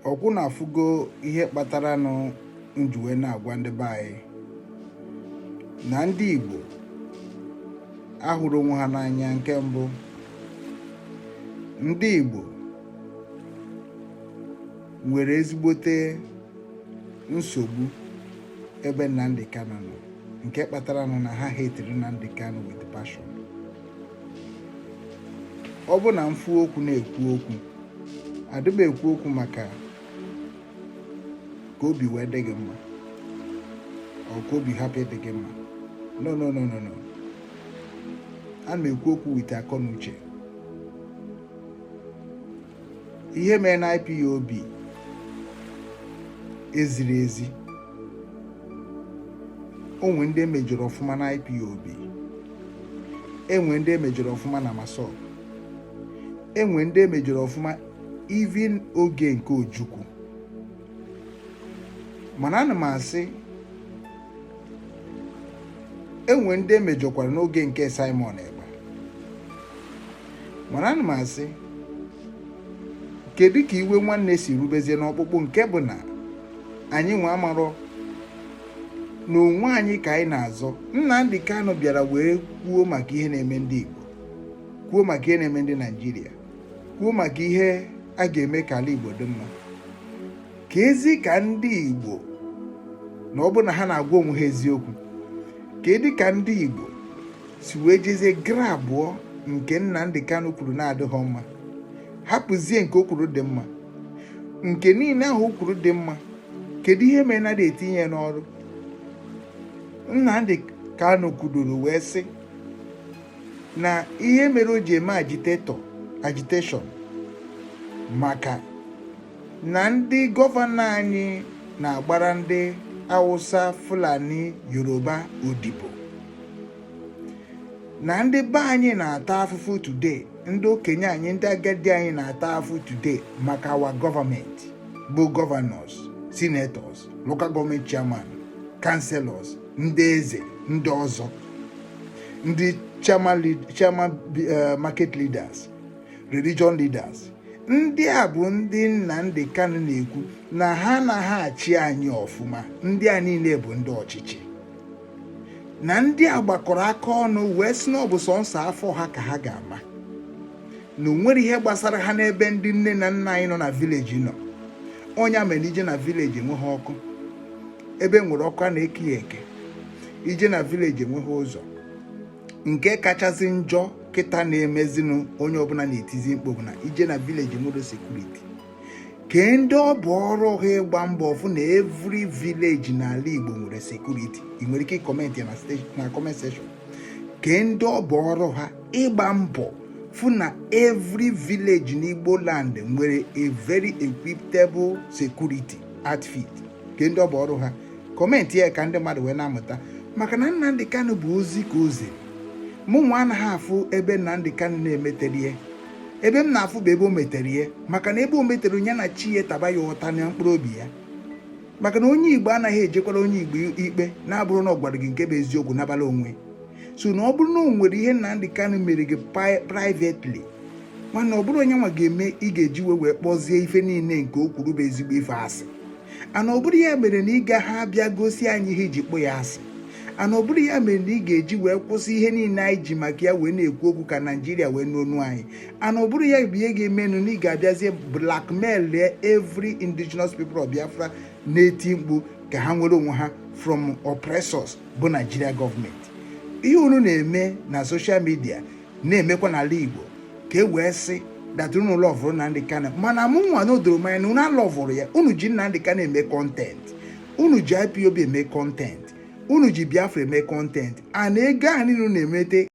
Ọkwụ na-afụgo ihe kpatara nụ m ji wee na-agwa ndị be anyị na ndị Igbo ahụrọ onwe ha n'anya. Nke mbụ, ndị Igbo nwere ezigbote nsogbu ebe Nnamdi Kanu nọ, nke kpatara nụ na ha hetiri Nnamdi Kanu with passion. Ọ bụ na m fụ okwu na-ekwu okwu, adị m ekwu okwu maka ka obi wee dị gị mma ọ ka obi hapụ ịdị gị mma. No, no, no, no, no. Ana m ekwu okwu with akọ na uche. Ihe mere na IPOB eziri ezi. O nwe ndị emejọrọ ọfụma na IPOB, enwe ndị emejọrọ ọfụma na MASSOB, enwe ndị emejọrọ ọfụma even oge nke Ojukwu. Mana ana m asị, enwe ndị emejọkwara n'oge nke Simon Ekpa. Mana ana m asị, kedu ka iwe nwanne si rubezie n'ọkpụkpụ, nke bụ na anyị nwe amarọ na onwe anyị ka anyị na-azọ? Nnamdi Kanu bịara wee kwuo maka ihe na-eme ndị Igbo, kwuo maka ihe na-eme ndị Naijiria, kwuo maka ihe a ga-eme ka ala Igbo dị mma, ka ezi ka ndị Igbo na ọ bụ na ha na-agwa onwe ha eziokwu. Kedu ka ndị Igbo si wee jezie grabụọ nke Nnamdi Kanu kwuru na-adịghị mma, hapụzie nke o kwuru dị mma? Nke niile ahụ o kwuru dị mma, kedu ihe mere na etinye ya n'ọrụ? Nnamdi Kanu kwudoro wee sị na ihe mere o ji eme agitation maka na ndị gọvanọ anyị na-agbara ndị Hausa, Fulani, Yoruba odibo, na ndị be anyị na-ata afụfụ today, ndị okenye anyị, ndị agadi anyị na-ata afụfụ today maka our gọọmenti bụ governors, senators, local government chairman, councillors, ndị eze, ndị ọzọ, ndị chairman, market leaders, religion leaders. Ndị a bụ ndị Nnamdi Kanu na-ekwu na ha anaghị achị anyị ọfụma. Ndị a niile bụ ndị ọchịchị, na ndị a gbakọrọ aka ọnụ wee sị na ọ bụ sọnsọ afọ ha ka ha ga-ama, na o nwere ihe gbasara ha n'ebe ndị nne na nna anyị nọ na village nọ. Onye mere ije na village enweghị ọkụ, ebe nwere ọkụ a na-eke ya eke. Ije na village enweghị ụzọ. Nke kachasị njọ kịta na-emezinụ, onye ọbụla na-etizi mkpu, bụ na ije na village nwere security. Kee ndị ọ bụ ọrụ ha ịgba mbọ fụ na every village n'ala Igbo nwere security? Ị nwere ike ịcomment ya na comment section. Kee ndị ọ bụ ọrụ ha ịgba mbọ fụ na every village n'Igbo land nwere a very equipable security outfit? Kee ndị ọ bụ ọrụ ha? Comment ya ka ndị mmadụ wee na-amụta, maka na Nnamdi Kanu bụ ozi ka o ziri. Mụ nwa anaghị afụ ebe Nnamdi Kanu na-emetere ihe. Ebe m na-afụ bụ ebe o metere ihe, maka na ebe o metere ya na chi ya taba ya ụta na mkpụrụ obi ya, maka na onye Igbo anaghị ejekwara onye Igbo ikpe na-abụrụ na ọ gwara gị nke bụ eziokwu n'abalị onwe. So na ọ bụrụ na o nwere ihe Nnamdi Kanu mere gị privately, nwanne, ọ bụrụ onye nwa ga-eme ị ga-eji wee kpọzie ife niile nke o kwuru bụ ezigbo ife asị. Ana ọ bụrụ ya mere na ị ga ha bịa gosi anyị ihe iji kpọ ya asị. Ana ọ bụrụ ya mere na ị ga-eji wee kwụsị ihe niile anyị ji maka ya wee na-ekwu okwu ka Naijiria wee n'onu anyị. Ana ọ bụrụ ya bụ ihe ga-emenụ na ị ga-abịazie blackmail every Indigenous People of Biafra na-eti mkpu ka ha nwere onwe ha from oppressors bụ Nigeria gọọmenti. Ihe unu na-eme na social media na-emekwa n'ala Igbo ka e wee sị that unu loveụrụ Nnamdi Kanu, mana mụ nwa na o doro m anya na unu aloveụrụ ya. Unu ji Nnamdi Kanu eme content, unu ji IPOB eme content, unu ji Biafra eme content, ana ego ahụ niile unu na-emete.